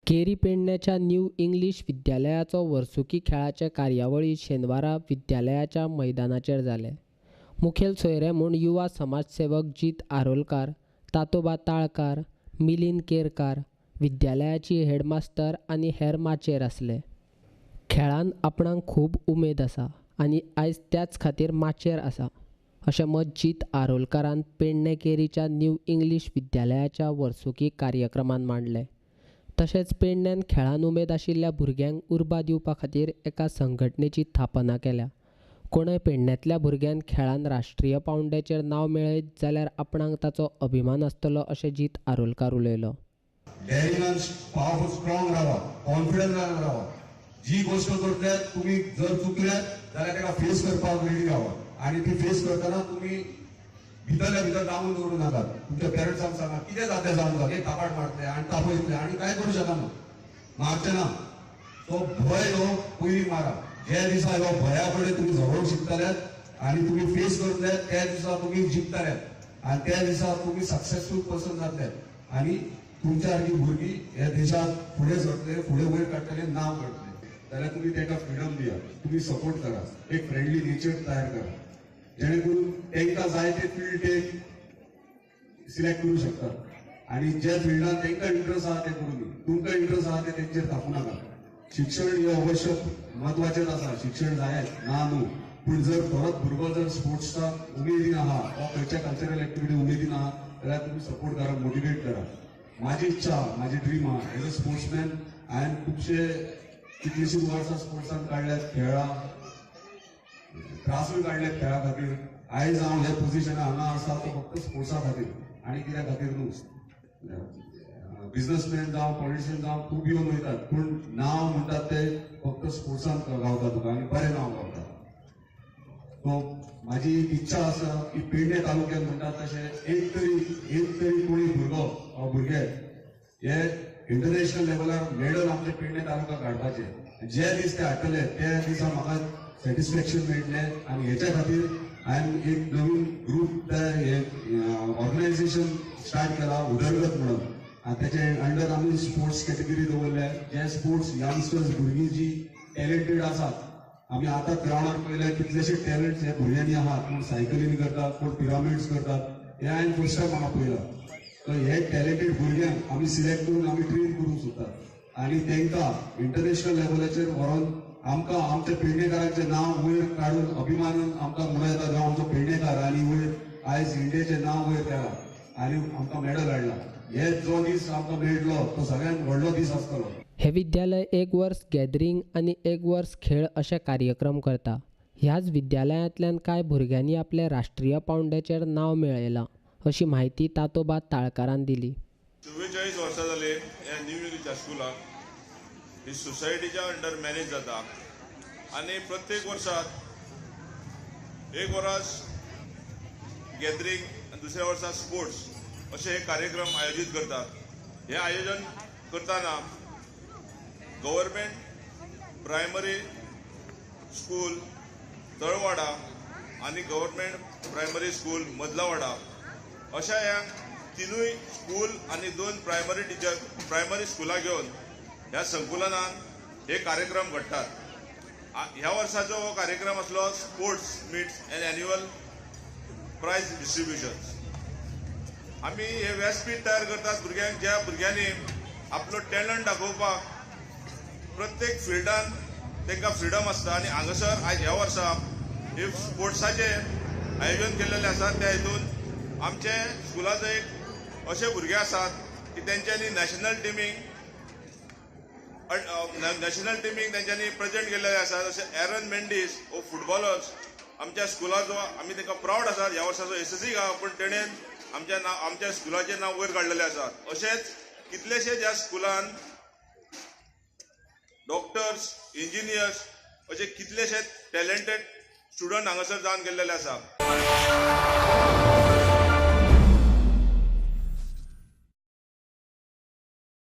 केरी पेडण्याच्या new English विद्यालयाचो वर्सुकी खेळाचे कार्यावळी शेनवारा विद्यालयाच्या मैदानाचेर जाले. मुखेल सोयरे म्हूण युवा समाजसेवक जीत आरोलकार, तातोबा ताळकार, मिलिंद केरकार, विद्यालयाची हेडमास्तर आनी हेर माचयेर आसले. खेळान आपणाक खूब उमेद आसा आनी आयज त्याच खातीर माचयेर आसा अशें मत जीत आरोलकारान पेडणे केरीच्या न्यू इंग्लीश विद्यालयाच्या वर्सुकी कार्यक्रमान मांडलें. तशेंच पेडण्यान खेळान उमेद आशिल्ल्या भुरग्यांक उर्बा दिवपा खातीर एका संघटनेची थापना केल्या. कोणय पेडण्यांतल्या भुरग्यान खेळान राष्ट्रीय पावंड्याचेर नांव मेळयत जाल्यार आपणाक ताचो अभिमान आसतलो अशें जीत आरोलकार उलयलो. डेअरिंगान पावरफुल स्ट्रॉंग रावा, कॉन्फिडन्सान रावा. जी गोष्ट करतात तुम्ही जर चुकल्यात जाल्यार ताका फेस करपाक रेडी रावा आनी ती फेस करतना तुम्ही भितरल्या भितर दामून दवरूं नाकात. तुमच्या पेरंट्सांक सांगा कितें जाता जावं जाता, थापाट मारतले आनी तापयतले आनी कांय करूं शकना, मारचे ना. तो भंय हो पयलीं मारा. ज्या दिसा हो भंया कडेन तुमी झगडोवंक शिकतल्यात आनी तुमी फेस करतले त्या दिसा तुमी जिखतल्यात आनी त्या दिसा तुमी सक्सेसफूल पर्सन जातले आनी तुमच्या सारकी भुरगीं ह्या देशाक फुडें सरतले, फुडें वयर काडटले, नांव काडटले. जाल्यार तुमी तांकां फ्रिडम दिया, तुमी सपोर्ट करा, एक फ्रेंडली नेचर तयार करा जेणे करून तांकां जाय ते फिल्ड ते सिलेक्ट करूं शकतात आनी ज्या फिल्डान तांकां इंट्रस्ट आहा ते करूं दी. तुमकां इंट्रस्ट आहा ते तेंचेर थापूं नाका. शिक्षण हें अवश्य म्हत्वाचेंच आसा, शिक्षण जायच ना न्हू, पूण जर परत भुरगो जर स्पोर्ट्साक उमेदीन आहा वा खंयच्या कल्चरल एक्टिविटी उमेदीन आहा जाल्यार तुमी सपोर्ट करा, मोटिवेट करा. म्हाजी इच्छा, म्हाजी ड्रीम आहा एज अ स्पोर्ट्समॅन. हांवें खुबशे कितलीशीं वर्सां स्पोर्ट्सान काडल्यात, खेळ्ळा, त्रासूय काडले खेळा खातीर. आयज हांव ह्या पोजिशनार हांगा आसा तो फक्त स्पोर्ट्सा खातीर आनी कित्या खातीर न्हू. बिजनसमॅन जावं पॉलिटिशियन जावं खूब येवन वयतात, पूण नांव म्हणटात ते फक्त स्पोर्ट्सान गावता तुका आनी बरें नांव गावता. सो म्हाजी इच्छा आसा की पेडणे तालुक्यात म्हणटात तशें एक तरी कोणी भुरगो वा भुरगे हे इंटरनॅशनल लेवलार मेडल आमच्या पेडणे तालुक्याक हाडपाचे. जे दीस ते हाडटले त्या दिसा म्हाका सॅटिस्फॅक्शन मेळटलें आनी हेच्या खातीर हांवें एक नवीन ग्रूप हे ऑर्गनायझेशन स्टार्ट केला उदरगत म्हणून. आनी तेचे अंडर आमी स्पोर्ट्स कॅटेगरी दवरल्या, जे स्पोर्ट्स यंगस्टर्स भुरगीं जी टॅलेंटेड आसात. आमी आतां ग्रावंडार पळयल्यार कितलेशे टॅलंट्स हे भुरग्यांनी आहात. कोण सायकलीन करतात, कोण पिरामिड्स करतात, हे हांवें फर्स्ट टायम हांगा पळयलां. तर हे टॅलेंटेड भुरग्यांक आमी सिलेक्ट करून आमी ट्रेन करूंक सोदतात आनी तांकां इंटरनॅशनल लेवलाचेर व्हरोन आमकां आमच्या पेडणेकारांचें नांव वयर काडून अभिमानान आमकां म्हणूं येता जावं आमचो पेडणेकार आनी वयर आयज इंडियेचें नांव वयर केलां आनी आमकां मॅडल हाडलां. हे जो दीस आमकां मेळटलो तो सगळ्यांत व्हडलो दीस आसतलो. हे विद्यालय एक वर्स गॅदरींग आनी एक वर्स खेळ अशे कार्यक्रम करता. ह्याच विद्यालयांतल्यान कांय भुरग्यांनी आपले राष्ट्रीय पावंड्याचेर नांव मेळयलां अशी म्हायती तातोबा ताळकारान दिली. 44 वर्सां जाली ह्या न्यू इंग्लीश हायस्कुलाक. ही सोसायटीच्या अंडर मॅनेज जाता आनी प्रत्येक वर्साक एक वर्स गॅदरींग आनी दुसऱ्या वर्सा स्पोर्ट्स अशे हे कार्यक्रम आयोजीत करतात. हे आयोजन करतना गव्हर्मेंट प्रायमरी स्कूल तळवाडा आनी गव्हर्मेंट प्रायमरी स्कूल मदलावाडा अशा ह्या तिनूय स्कूल आनी 2 प्रायमरी टिचर प्रायमरी स्कुलां घेवन ह्या संकुलनान हे कार्यक्रम घडटात. ह्या वर्साचो हो कार्यक्रम आसलो sports meets and annual prize distribution. आमी हे व्यासपीठ तयार करतात भुरग्यांक, ज्या भुरग्यांनी आपलो टॅलंट दाखोवपाक प्रत्येक फिल्डान तांकां फ्रिडम आसता. आनी हांगासर आयज ह्या वर्सा हे स्पोर्ट्साचें आयोजन केल्लेलें आसा. त्या हितून आमचे स्कुलाचो एक अशे भुरगे आसात की तेंच्यांनी नॅशनल टिमीक तेंच्यांनी प्रेजेंट केल्लेले आसा. जशें एरन मेंडीस हो फुटबॉलर्स आमच्या स्कुलाचो, आमी तांकां प्रावड आसात. ह्या वर्साचो एसएससी आहा, पूण तेणेन आमच्या स्कुलाचें नांव वयर काडलेलें आसा. अशेंच कितलेशे ज्या स्कुलान डॉक्टर्स, इंजिनियर्स अशे कितलेशे टॅलेंटेड स्टुडंट हांगासर जावन गेल्लेले आसा.